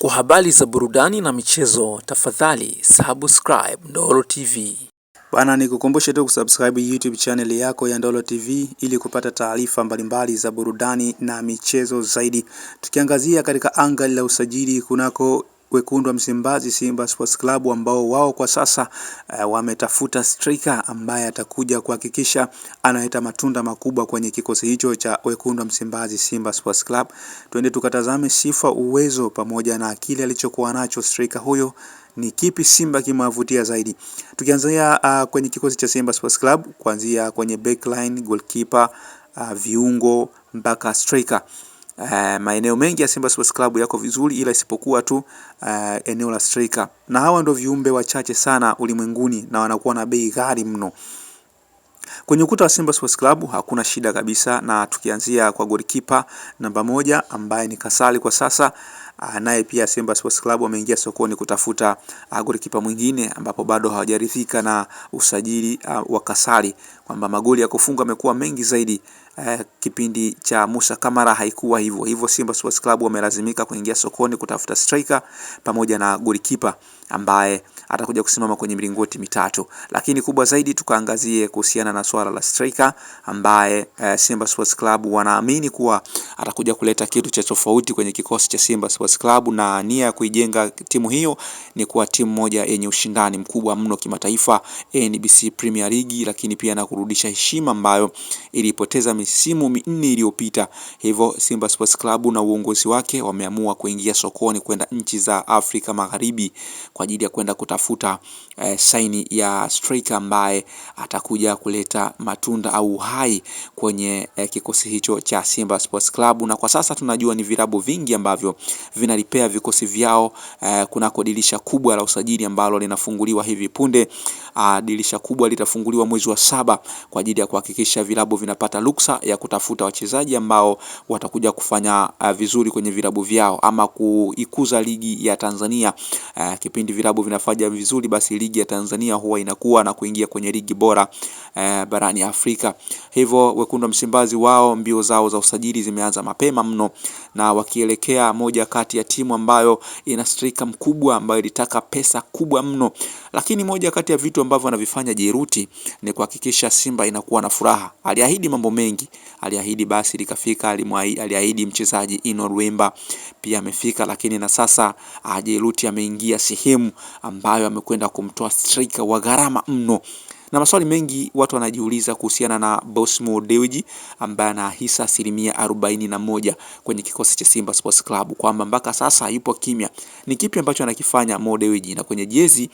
Kwa habari za burudani na michezo, tafadhali subscribe Ndolo TV. Bana, nikukumbushe tu kusubscribe YouTube channel yako ya Ndolo TV ili kupata taarifa mbalimbali za burudani na michezo zaidi. Tukiangazia katika anga la usajili kunako wekundu wa Msimbazi Simba Sports Club ambao wao kwa sasa wametafuta striker ambaye atakuja kuhakikisha analeta matunda makubwa kwenye kikosi hicho cha wekundu wa Msimbazi Simba Sports Club. Twende tukatazame sifa, uwezo pamoja na akili alichokuwa nacho striker huyo, ni kipi Simba kimewavutia zaidi? Tukianzia kwenye kikosi cha Simba Sports Club, kuanzia kwenye backline, goalkeeper, viungo mpaka striker. Maeneo mengi ya Simba Sports Club yako vizuri ila isipokuwa tu eneo la striker, na hawa ndio viumbe wachache sana ulimwenguni na wanakuwa na bei ghali mno. Kwenye ukuta wa Simba Sports Club hakuna shida kabisa, na tukianzia kwa goalkeeper namba 1 ambaye ni Kasali kwa sasa, naye pia Simba Sports Club wameingia sokoni kutafuta goalkeeper mwingine, ambapo bado hawajaridhika na usajili wa Kasali kwamba magoli ya kufunga amekuwa mengi zaidi. Kipindi cha Musa Kamara haikuwa hivyo hivyo. Simba Sports Club wamelazimika kuingia sokoni kutafuta striker pamoja na goalkeeper ambaye atakuja kusimama kwenye milingoti mitatu, lakini kubwa zaidi tukaangazie kuhusiana na swala la striker ambaye Simba Sports Club wanaamini kuwa atakuja kuleta kitu cha tofauti kwenye kikosi cha Simba Sports Club, na nia ya kuijenga timu hiyo ni kuwa timu moja yenye ushindani mkubwa mno kimataifa, NBC Premier League, lakini pia na kurudisha heshima ambayo ilipoteza misimu minne iliyopita. Hivyo Simba Sports Club na uongozi wake wameamua kuingia sokoni kwenda nchi za Afrika Magharibi kwa ajili ya kwenda kutafuta saini ya striker ambaye atakuja kuleta matunda au uhai kwenye kikosi hicho cha Simba Sports Club. Na kwa sasa tunajua ni vilabu vingi ambavyo vinalipea vikosi vyao kunako dirisha kubwa la usajili ambalo linafunguliwa hivi punde. Dirisha kubwa litafunguliwa mwezi wa 7 kwa ajili ya kuhakikisha vilabu vinapata ruksa ya kutafuta wachezaji ambao watakuja kufanya vizuri kwenye vilabu vyao ama kuikuza ligi ya Tanzania. Kipindi vilabu vinafanya vizuri, basi ligi ya Tanzania huwa inakuwa na kuingia kwenye ligi bora barani Afrika. Hivyo wekundu wa Msimbazi wao mbio zao za usajili zimeanza mapema mno, na wakielekea moja kati ya timu ambayo ina striker mkubwa ambayo ilitaka pesa kubwa mno, lakini moja kati ya vitu ambavyo anavifanya Jeruti ni kuhakikisha Simba inakuwa na furaha. Aliahidi mambo mengi, aliahidi basi likafika, aliahidi mchezaji Ino Rwemba pia amefika, lakini na sasa Jeruti ameingia sehemu ambayo amekwenda kumtoa striker wa gharama mno na maswali mengi watu wanajiuliza kuhusiana na Bosmo Dewji ambaye ana hisa 41% kwenye kikosi cha Simba Sports Club, kwamba mpaka sasa yupo kimya. Ni kipi ambacho anakifanya Mo Dewji? Na kwenye jezi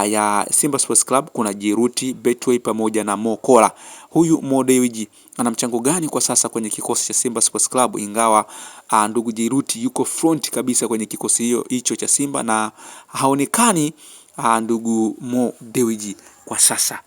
ya Simba Sports Club kuna Jeruti Betway pamoja na Mo Kola. Huyu Mo Dewji ana mchango gani kwa sasa kwenye kikosi cha Simba Sports Club? Ingawa ndugu Jeruti yuko front kabisa kwenye kikosi hicho cha Simba na haonekani ndugu Mo Dewji kwa sasa.